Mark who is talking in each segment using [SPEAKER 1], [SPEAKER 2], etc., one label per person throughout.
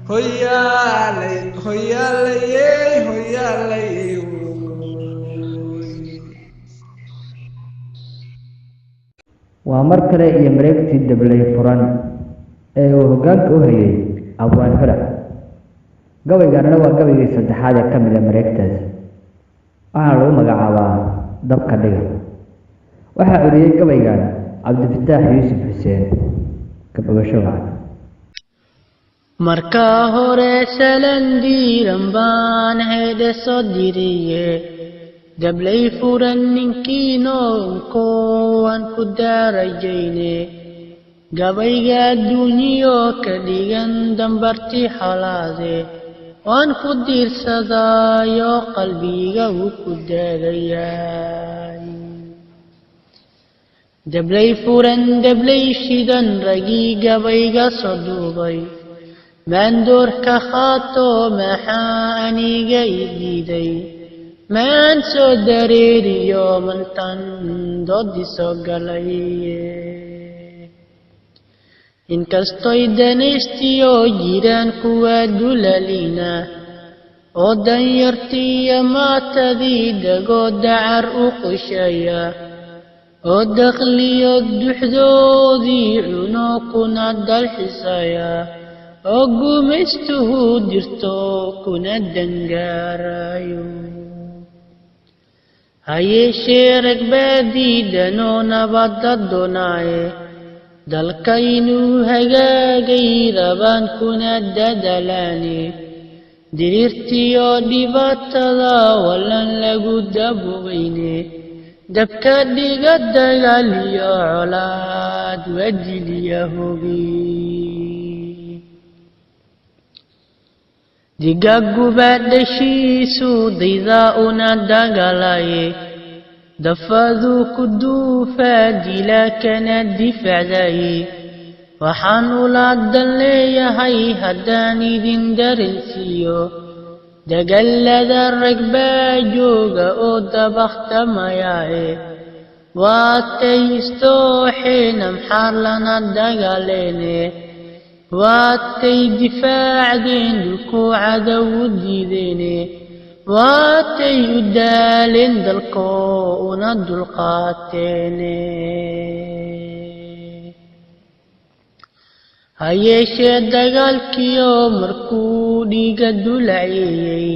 [SPEAKER 1] Hoyaalay, hoyaalayey, hoyaalayey.
[SPEAKER 2] Waa mar kale iyo mareegtii Dabley Furan ee uu hoggaanka u hayay Abwaan Holac. Gabaygaanina waa gabaygii saddexaad ee ka mid a mareegtaas, waxaana lagu magacaabaa Dabka Dhiga. Waxaa curiyey gabaygan Cabdifataax Yuusuf Xuseen. Kabogasho wacan.
[SPEAKER 3] Marka hore salan diiran baan heedhe soo diriye, dablay furan ninkiinonko waan ku daarajayne, gabayga adduunyiyo ka dhigan dambarti xolaade, waan ku diirsadaayo qalbiga wuu ku daagayaay. Dablay furan, dablay shidan, ragii gabayga soo duubay, maandoorka khaato maxaa aniga i diiday? Maan soo dareeriyo mantan doodii soo galay. Inkastoy danaystiyo jiraan kuwa dulalina oo danyartiya maatadii dagoo dacar u qushaya oo dakhliyo duxdoodii cuno kuna dalxisaya oo gumaystuhu dirto kuna dangaarayo, ha yeeshee rag baa diidanoo nabadda doonaaye, dalkaynuu hagaagay rabaan kuna dadalaane, diriirtiyo dhibaatada wallan lagu daboobeyne, dabka dhiga dagaaliyo colaad wadiliya hogi. Digaaguba dhashiisu daydaa una dagaalaye, dafaduu ku duufaa dila kana difaacdaye. Waxaan ula dan leeyahay haddaan idin dareensiiyo, dagaalada rag baa jooga oo dabaqtamayaaye, waatay istooxeen amxaar lana dagaaleene, waatay difaacdeen dhulkuu cadow u diideene, waatay u daaleen dalkoo una dulqaateene. Ha yeeshee dagaalkiyo markuu dhiiga dulaceeyey,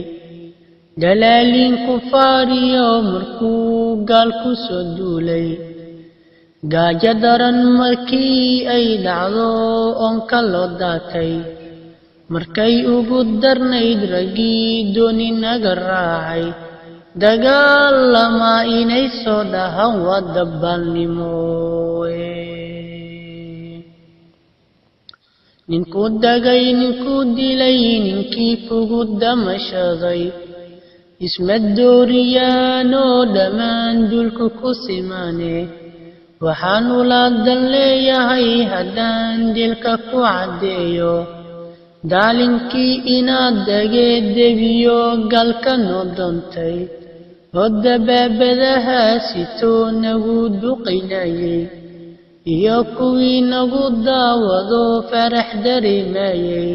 [SPEAKER 3] dalaalin kufaariyo markuu gaal ku soo duulay, gaajo daran markii ay dhacdo oonka loo daatay, markay ugu darnayd raggii dooni naga raacay, dagaalama inay soo dhahan waa dabaalnimo. Ninkuu dagay, ninkuu dilay, ninkii kugu damashaday, isma dooriyaanoo dhammaan dulku ku simaane. Waxaan ula dan leeyahay haddaan dilka ku caddeeyo, daalinkii inaad dagee debiyo galka noo doontay oo dabaabadaha sitoo nagu duqaynayay, iyo kuwii nagu daawado farax dareemayay,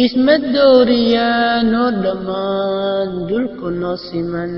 [SPEAKER 3] isma dooriyaanoo dhammaan dulku noo siman.